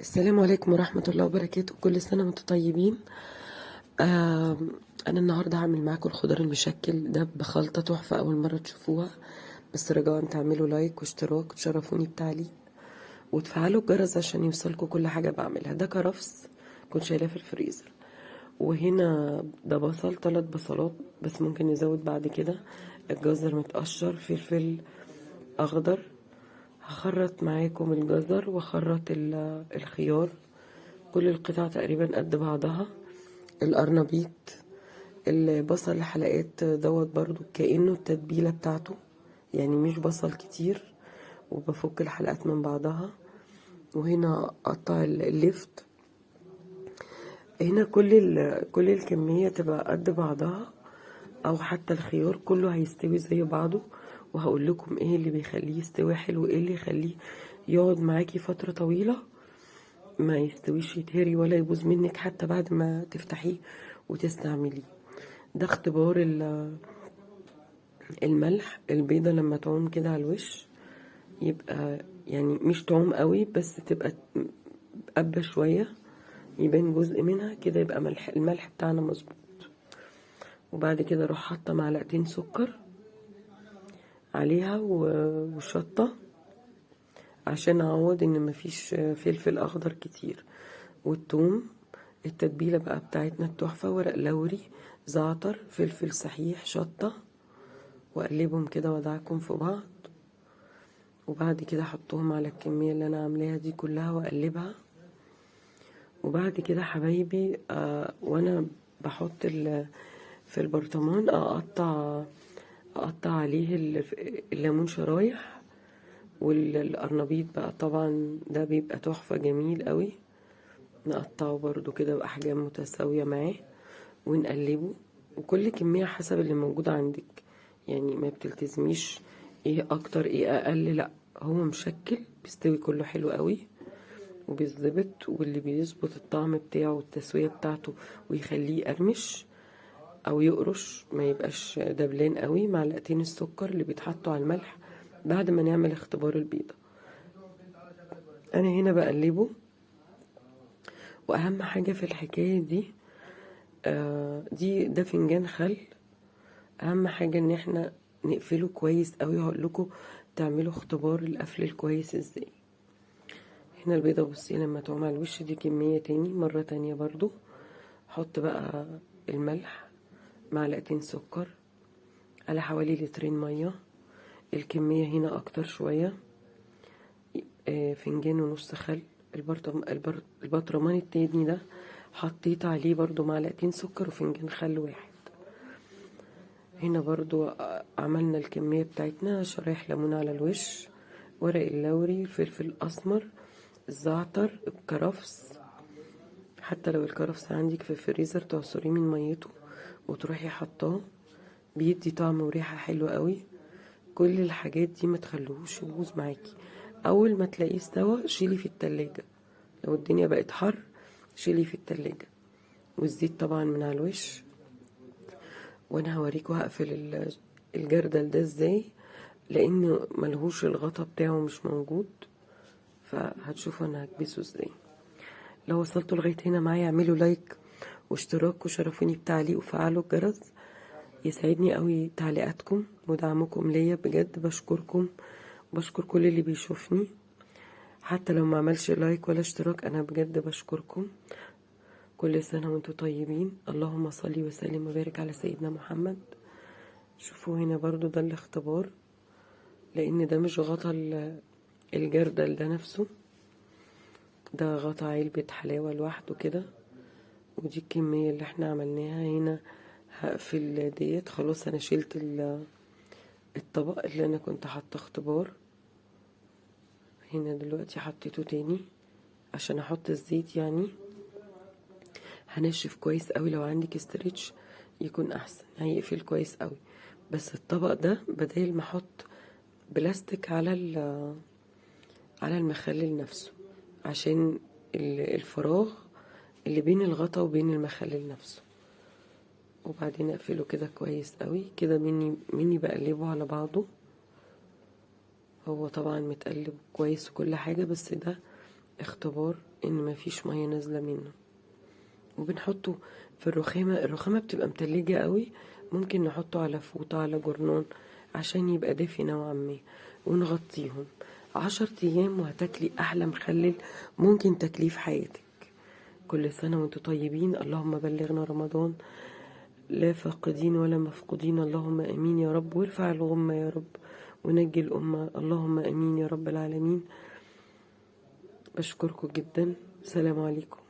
السلام عليكم ورحمة الله وبركاته. كل سنة وانتم طيبين. أنا النهاردة هعمل معاكم الخضار المشكل ده بخلطة تحفة، أول مرة تشوفوها، بس رجاء تعملوا لايك واشتراك وتشرفوني بتعليق وتفعلوا الجرس عشان يوصلكوا كل حاجة بعملها. ده كرفس كنت شايلاه في الفريزر، وهنا ده بصل، 3 بصلات بس ممكن نزود بعد كده، الجزر متقشر، فلفل أخضر. هخرط معاكم الجزر وخرط الخيار، كل القطع تقريبا قد بعضها. القرنبيط، البصل حلقات دوت برضو كأنه التتبيلة بتاعته، يعني مش بصل كتير، وبفك الحلقات من بعضها. وهنا اقطع اللفت. هنا كل الكمية تبقى قد بعضها، او حتى الخيار كله هيستوي زي بعضه. وهقول لكم ايه اللي بيخليه يستوي حلو، ايه اللي يخليه يقعد معاكي فترة طويلة ما يستويش يتهري ولا يبوظ منك حتى بعد ما تفتحيه وتستعمليه. ده اختبار الملح. البيضة لما تعوم كده على الوش يبقى يعني مش تعوم قوي بس تبقى قبة شوية، يبان جزء منها كده، يبقى الملح بتاعنا مظبوط. وبعد كده اروح حاطة معلقتين سكر عليها وشطة عشان اعوض ان مفيش فلفل اخضر كتير. والثوم. التتبيلة بقى بتاعتنا التحفة، ورق لوري، زعتر، فلفل صحيح، شطة، واقلبهم كده وادعكم في بعض. وبعد كده احطهم على الكمية اللي انا عاملاها دي كلها واقلبها. وبعد كده حبايبي، وانا بحط في البرطمان اقطع عليه الليمون شرايح، والقرنبيط بقى طبعا ده بيبقى تحفة جميل قوي، نقطعه برضو كده بأحجام متساوية معاه ونقلبه. وكل كمية حسب اللي موجود عندك، يعني ما بتلتزميش ايه اكتر ايه اقل، لا هو مشكل بيستوي كله حلو قوي وبيتظبط. واللي بيظبط الطعم بتاعه والتسوية بتاعته ويخليه يقرمش او يقرش ما يبقاش دبلان قوي، معلقتين السكر اللي بيتحطوا على الملح بعد ما نعمل اختبار البيضة. انا هنا بقلبه. واهم حاجة في الحكاية دي، ده فنجان خل. اهم حاجة ان احنا نقفله كويس قوي. هقول لكم تعملوا اختبار القفل الكويس ازاي. هنا البيضة بصي لما تعوم على الوش، دي كمية تاني مرة تانية برضو. حط بقى الملح، معلقتين سكر على حوالي لترين مية، الكمية هنا اكتر شوية، فنجان ونص خل. البرطمان التاني ده حطيت عليه برضو معلقتين سكر وفنجان خل واحد. هنا برضو عملنا الكمية بتاعتنا، شرايح ليمون على الوش، ورق اللوري، الفلفل الأسمر، الزعتر، الكرفس. حتى لو الكرفس عندك في الفريزر تعصريه من ميته وتروحي حطاه، بيدي طعم وريحة حلوة قوي. كل الحاجات دي ما تخلوهوش يبوظ معاكي. اول ما تلاقيه استوى شيلي في التلاجة، لو الدنيا بقت حر شيلي في التلاجة. والزيت طبعا من على الوش. وانا هوريكم هقفل الجردل ده ازاي، لان ملهوش الغطا بتاعه مش موجود، فهتشوفوا انا هكبسه ازاي. لو وصلتوا لغاية هنا معايا اعملوا لايك واشتراك وشرفوني بتعليق وفعلوا الجرس، يسعدني قوي تعليقاتكم ودعمكم ليا بجد. بشكركم وبشكر كل اللي بيشوفني، حتى لو ما عملش لايك ولا اشتراك انا بجد بشكركم. كل سنة وانتم طيبين. اللهم صل وسلم وبارك على سيدنا محمد. شوفوا هنا برضو ده الاختبار، لان ده مش غطا الجردل ده نفسه، ده غطا علبة حلاوة لوحده كده. ودي الكمية اللي احنا عملناها. هنا هقفل ديت خلاص، انا شلت الطبق اللي انا كنت حاطه اختبار. هنا دلوقتي حطيته تاني عشان احط الزيت، يعني هنشف كويس قوي. لو عندك استرتش يكون احسن، هيقفل كويس قوي. بس الطبق ده بدل ما احط بلاستيك على المخلل نفسه، عشان الفراغ اللي بين الغطا وبين المخلل نفسه. وبعدين اقفله كده كويس قوي كده، مني بقلبه على بعضه. هو طبعا متقلب كويس وكل حاجة، بس ده اختبار ان مفيش مية نازلة منه. وبنحطه في الرخامة، الرخامة بتبقى متلجة قوي، ممكن نحطه على فوطة على جرنان عشان يبقى دافي نوعا ما، ونغطيهم 10 ايام وهتاكلي احلى مخلل ممكن تاكليه في حياتك. كل سنة وانتم طيبين، اللهم بلغنا رمضان لا فاقدين ولا مفقودين، اللهم امين يا رب، وارفع الغمة يا رب ونجي الأمة، اللهم امين يا رب العالمين. بشكركم جدا، سلام عليكم.